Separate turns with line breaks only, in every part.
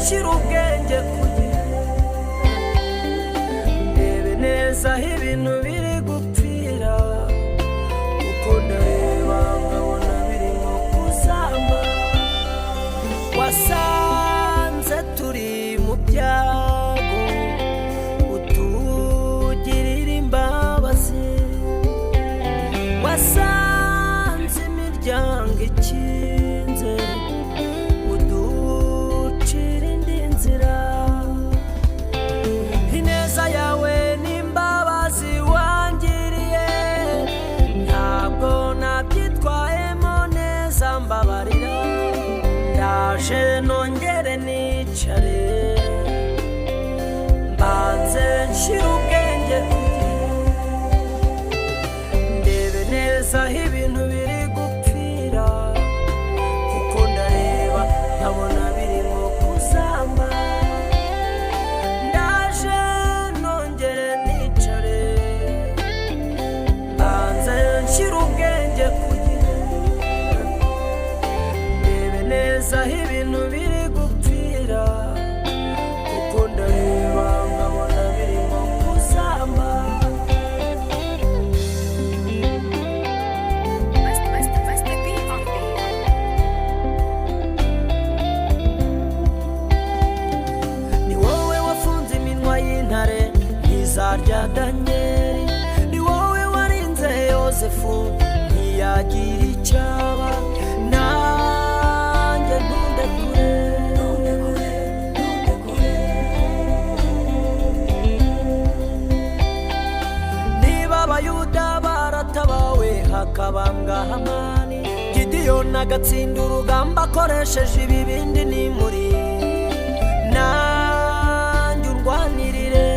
nshyira ubwenge ku gihe, ndebe neza aho ibintu biri gupfira, kuko ndareba nkabona birimo kuzamba. Wasanze turi mu byago, utugirira imbabazi. Wasanze imiryango ikinze, uducira indi nzira. Ineza yawe n'imbabazi wangiriye, ntabwo nabyitwayemo neza, mbabarira. Ndaje nongere nicare, mbanze nshyire ubwenge ku gihe, ndebe neza aho ibintu biri gupfira, kuko ndareba nkabona birimo kuzamba. Ndaje nongere nicare, mbanze nshyire ubwenge ku gihe, ndebe neza aho ibintu biri gupfira, kuko ndareba nkabona birimo kuzamba.
Master B on the beat.
Ni wowe wafunze iminwa y'intare ntizarya Daniyeli, ni wowe warinze Yosefu ntiyagira icyaba. Nanjye ntundekure, ntundekure, ntundekure. Niba Abayuda baratabawe hakabambwa Hamani, Gidiyoni agatsinda urugamba akoresheje ibibindi n'imuri, nanjye urwanirire.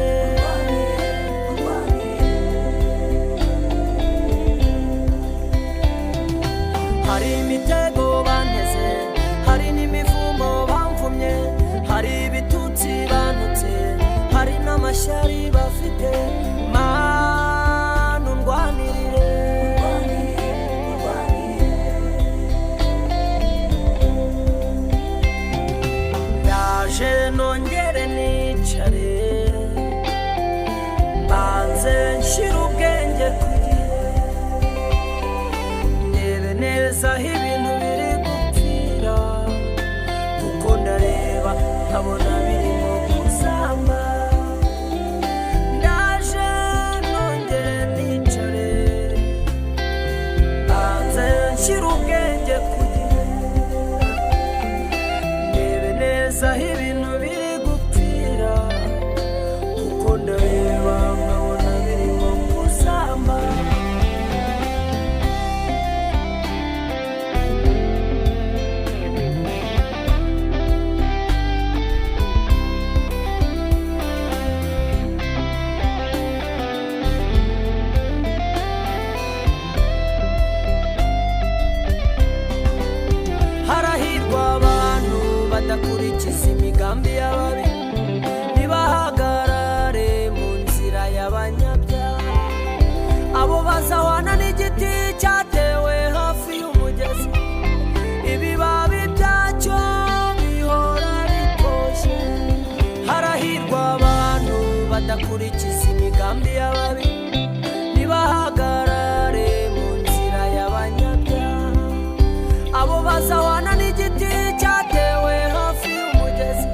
Hari imitego banteze, hari n'imivumo bamvumye, hari ibitutsi bantutse, hari n'amashyari bafite. Mana, undwanirire. Ndaje nongere nicare, mbanze nshyire ubwenge ku gihe, ndebe neza aho ibintu biri gupfira, kuko ndareba nkabona birimo kuzamba. Ndaje nongere nicare, mbanze nshyire ubwenge ku gihe, ndebe neza aho ibintu biri gupfira, kuko ndareba nkabona birimo kuzamba. Harahirwa abantu badakurikiza imigambi y'ababi, ntibahagarare mu nzira y'abanyabyaha. Abo bazahwana n'igiti cyatewe hafi y'umugezi, ibibabi byacyo bihora bitoshye. Harahirwa abantu badakurikiza imigambi y'ababi, ntibahagarare mu nzira y'abanyabyaha. Abo bazahwana n'igiti cyatewe hafi y'umugezi,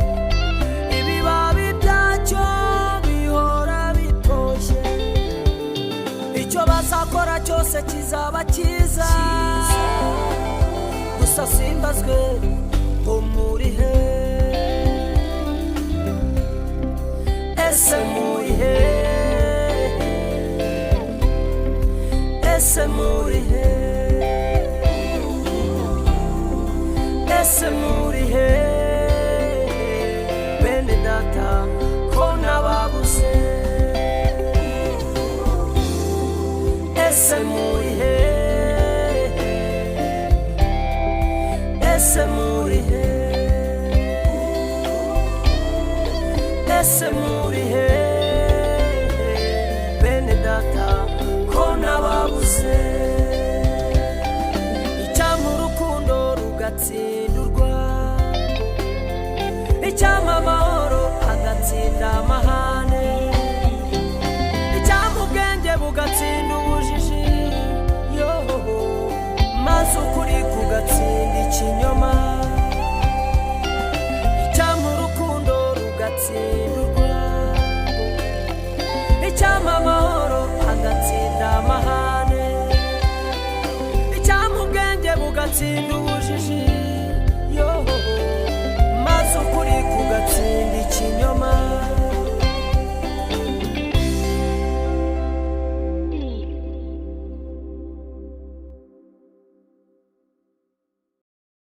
ibibabi byacyo bihora bitoshye. Icyo bazakora cyose kizaba cyiza. Gusa simbazwe ngo muri he? Ese muri he? Ese muri he? Ese muri he, bene data, ko nababuze? Ese muri he? Ese muri he? Ese muri he, bene data, ko nababuze? Icyampa urukundo rugatsindurwa. Icyampa amahoro agatsinda amahane, icyampa ubwenge bugatsinda ubujiji, yohoho, maze ukuri kugatsinda ikinyoma.